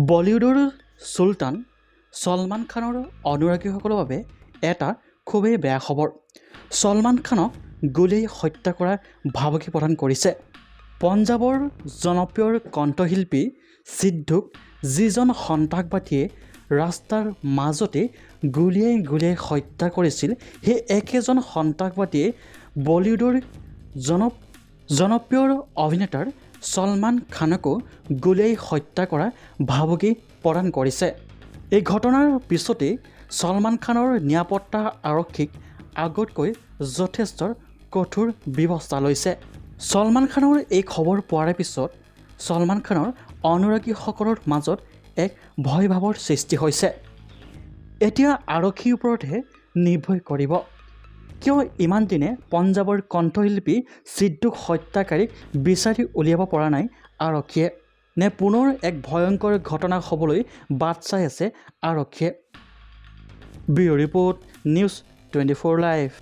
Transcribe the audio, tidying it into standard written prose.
বলিউডৰ চুলতান ছলমান খানৰ অনুৰাগীসকলৰ বাবে এটা খুবেই বেয়া খবৰ। ছলমান খানক গুলীয়াই হত্যা কৰাৰ ভাবুকি প্ৰদান কৰিছে। পঞ্জাৱৰ জনপ্ৰিয় কণ্ঠশিল্পী সিদ্ধুক যিজন সন্ত্ৰাসবাদীয়ে ৰাস্তাৰ মাজতে গুলীয়াই গুলীয়াই হত্যা কৰিছিল, সেই একেজন সন্ত্ৰাসবাদীয়ে বলিউডৰ জনপ্ৰিয় অভিনেতাৰ ছলমান খানকো গুলীয়াই হত্যা কৰাৰ ভাবুকি প্ৰদান কৰিছে। এই ঘটনাৰ পিছতেই ছলমান খানৰ নিৰাপত্তা আৰক্ষীক আগতকৈ যথেষ্ট কঠোৰ ব্যৱস্থা লৈছে। ছলমান খানৰ এই খবৰ পোৱাৰ পিছত ছলমান খানৰ অনুৰাগীসকলৰ মাজত এক ভয়ভাৱৰ সৃষ্টি হৈছে। এতিয়া আৰক্ষীৰ ওপৰতহে নিৰ্ভৰ কৰিব, কিয় ইমান দিনে পঞ্জাৱৰ কণ্ঠশিল্পী সিদ্ধুক হত্যাকাৰীক বিচাৰি উলিয়াব পৰা নাই আৰক্ষীয়ে, নে পুনৰ এক ভয়ংকৰ ঘটনা হ'বলৈ বাট চাই আছে আৰক্ষীয়ে? Bureau report, News 24 Live.